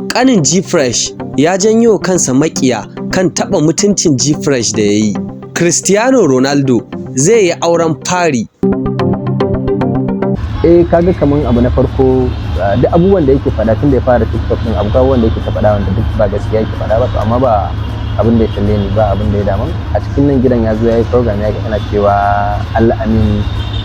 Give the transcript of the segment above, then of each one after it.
Ƙanin Gfresh ya janyo kansa maƙiya kan taɓa mutuncin Gfresh da ya yi. Cristiano Ronaldo zai yi auren fari. Eh, kaga kaman abu na farko, duk abubuwan da yake faɗa tun da ya fara TikTok din, abubuwan da yake ta faɗa wanda duk ba gaskiya yake faɗa ba. To amma ba abin da ya kalle ni ba, abin da ya damun a cikin nan gidan, ya zo ya yi program, ya yana cewa Al-Amin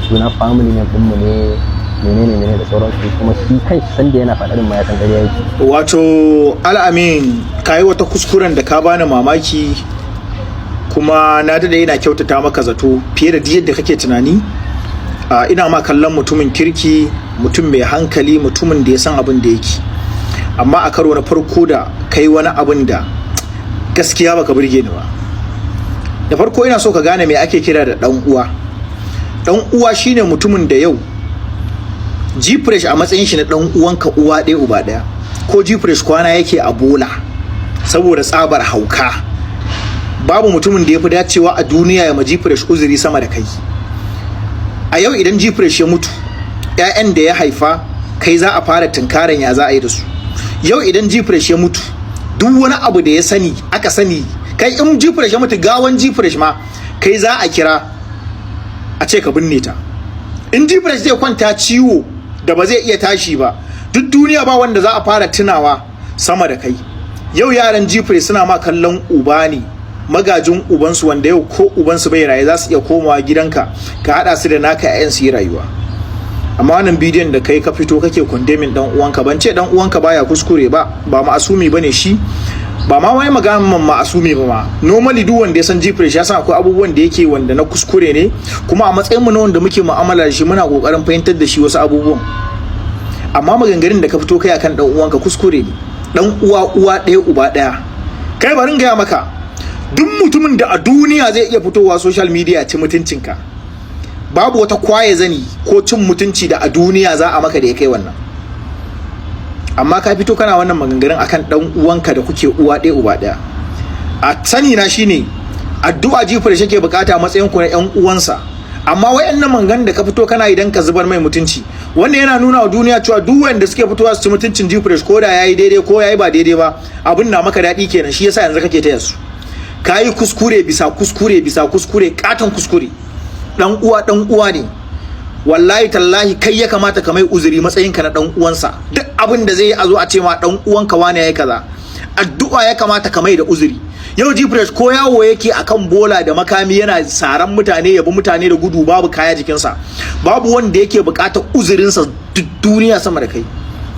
sunan family name ɗinmu ne, menene menene da sauransu. Kuma shi kanshi sanda yana faɗa din ma ya san ƙarya yake. Wato Al'amin, ka yi wata kuskuren da ka bani mamaki, kuma na daɗe ina kyautata maka zato fiye da yadda kake tunani. Ina ma kallon mutumin kirki, mutum mai hankali, mutumin da ya san abin da yake, amma a karo na farko da kai wani abin da gaskiya baka burge ni ba. Da farko ina so ka gane me ake kira da ɗan uwa. Ɗan uwa shine mutumin da yau Gfresh, a matsayin shi na ɗan uwanka uwa ɗaya uba ɗaya, ko Gfresh kwana yake a bola saboda tsabar hauka, babu mutumin da ya fi dacewa a duniya ya ma Gfresh uzuri sama da kai. A yau idan Gfresh ya mutu, 'ya'yan da ya haifa kai za a fara tunkaran ya za a yi da su. Yau idan Gfresh ya mutu, duk wani abu da ya sani aka sani, kai, in Gfresh ya mutu, gawan Gfresh ma kai za a kira a ce ka binne ta. In Gfresh zai kwanta ciwo da ba zai iya tashi ba, duk duniya ba wanda za a fara tunawa sama da kai. Yau yaran Gfresh suna ma kallon uba ne, magajin ubansu, wanda yau ko ubansu bai raye za su iya komawa gidanka ka haɗa su da naka 'ya'yan su yi rayuwa. Amma wannan bidiyon da kai ka fito kake condemning dan uwanka, ban ce dan uwanka baya kuskure ba, ba ma'asumi bane shi, ba ma wai maganan ma'asumi ba ma. Normally duk wanda ya san Gfresh ya san akwai abubuwan da yake wanda na kuskure ne, kuma a matsayin mu na wanda muke mu'amala da shi muna kokarin fahimtar da shi wasu abubuwan. Amma maganganun da ka fito kai akan dan uwanka kuskure ne. Dan uwa, uwa ɗaya uba ɗaya. Kai, bari in gaya maka, duk mutumin da a duniya zai iya fitowa social media ci mutuncinka, babu wata kwaye zani ko cin mutunci da a duniya za a maka da ya kai wannan. Amma ka fito kana wannan maganganun akan dan uwanka da kuke uwa ɗaya uba ɗaya. A sani na shine addu'a Gfresh yake bukata matsayin ku na yan uwansa, amma wayannan maganganun da ka fito kana idan ka zubar mai mutunci, wannan yana nuna wa duniya cewa duk wanda suke fitowa su ci mutuncin Gfresh, ko da yayi daidai ko yayi ba daidai ba, abin na maka daɗi kenan. Shi yasa yanzu kake taya su. Kayi kuskure bisa kuskure bisa kuskure, katon kuskure. Dan uwa dan uwa ne. Wallahi tallahi kai ya kamata ka mai uzuri matsayinka na dan uwansa. Duk abin da zai yi a zo a ce ma dan uwanka wane yayi kaza, addu'a ya kamata ka mai da uzuri. Yau Gfresh ko yawo yake akan bola da makami yana saran mutane, yabi mutane da gudu, babu kaya jikinsa, babu wanda yake bukatar uzurinsa duk duniya sama da kai.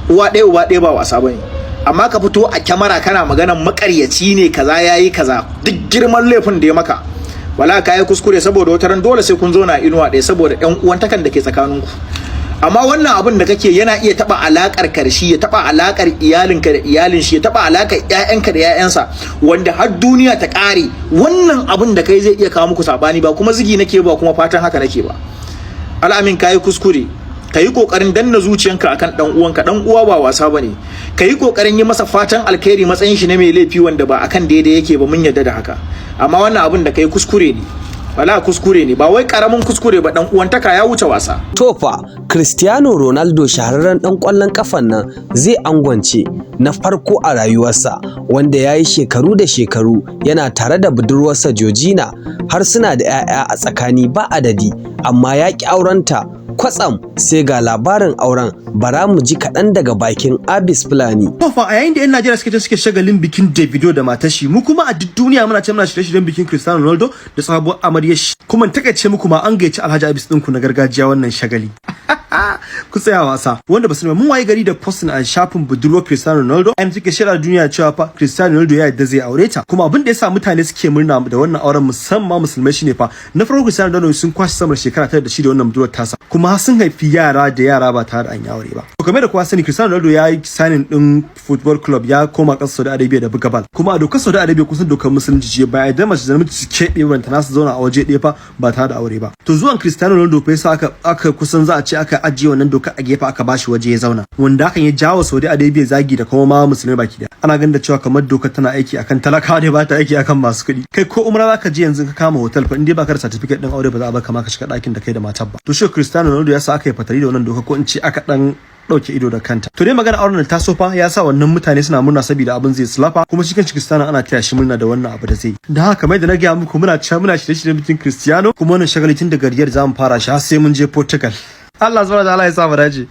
Uwa ɗaya uba ɗaya ba wasa bane. Amma ka fito a kyamara kana maganan makaryaci ne, kaza yayi kaza, duk girman laifin da ya maka, wala ka yi kuskure, saboda wata ran dole sai kun zauna inuwa ɗaya saboda ƴan uwantakan da ke tsakaninku. Amma wannan abin da kake yana iya taba alakar karshi, ya taba alakar iyalinka da iyalin shi, ya taba alakar ƴaƴanka da ƴaƴansa, wanda har duniya ta ƙare wannan abin da kai zai iya kawo muku sabani. Ba kuma zigi nake ba, kuma fatan haka nake ba. Al'amin, kayi kuskure. Ka yi kokarin danna zuciyanka akan dan uwanka. Dan uwa ba wasa bane. Ka yi kokarin yi masa fatan alkhairi matsayin shi na mai laifi wanda ba akan daidai yake ba, mun yarda da haka. Amma wannan abin da kai kuskure ne, wala kuskure ne, ba wai karamin kuskure ba. Dan uwantaka ya wuce wasa. Tofa, Cristiano Ronaldo, shahararren ɗan ƙwallon ƙafan nan, zai angwance na farko a rayuwarsa, wanda ya yi shekaru da shekaru yana tare da budurwarsa Georgina, har suna da 'ya'ya a tsakani ba adadi, amma ya ƙi aurenta. Kwatsam sai ga labarin auren. Bara mu ji kaɗan daga bakin Abis Fulani. To fa, a yayin da 'yan Najeriya suke shagalin bikin Davido da matar shi, mu kuma a duk duniya muna ce muna shirye-shiryen bikin Cristiano Ronaldo da sabuwar amaryar shi. Kuma takaice muku ma, an gayyaci Alhaji Abis ɗinku na gargajiya wannan shagali. Ku tsaya wasa. Wanda basu mun waye gari da posting a shafin budurwar Cristiano Ronaldo, an take shirya duniya cewa fa Cristiano Ronaldo ya yadda zai aure ta. Kuma abin da yasa mutane suke murna da wannan auren, musamman musulmai, shine fa na farko Cristiano Ronaldo sun kwashe sama da shekara 9 da shi da wannan budurwar tasa, kuma sun haifi yara da yara ba tare da an yi aure ba. To kamar da kowa sani, Cristiano Ronaldo ya yi signing din football club, ya koma ƙasar Saudi Arabia da buga bal. Kuma a dokar Saudi Arabia, kusan dokar musulunci ce, ba idan mace da namiji su keɓe wanta nasu zauna a waje ɗaya fa ba tare da aure ba. To zuwan Cristiano Ronaldo fa yasa aka kusan za a ce aka ajiye wannan doka a gefe, aka bashi waje ya zauna, wanda hakan ya jawo Saudi Arabia zagi da kuma ma musulmai baki daya. Ana ganin da cewa kamar dokar tana aiki akan talakawa ne, ba ta aiki akan masu kuɗi. Kai, ko umra zaka je yanzu ka kama hotel fa, in dai baka da certificate din aure, ba za a baka ma ka shiga ɗakin da kai da matar ba. To shi Cristiano Ronaldo ya sa aka yi fatali da wannan doka, ko in ce aka dan Ɗauke ido da kanta. To dai magana auren da ta sofa ya sa wannan mutane suna murna saboda abin zai sulafa, kuma shi kanshi Cristiano ana taya shi murna da wannan abu da zai yi. Da haka, kamar da na gaya muku, muna can muna shirye-shiryen bikin Cristiano, kuma wannan shagali tun daga Riyadh za mu fara shi har sai mun je Portugal. Allah subhanahu wa ta'ala ya sa mu dace.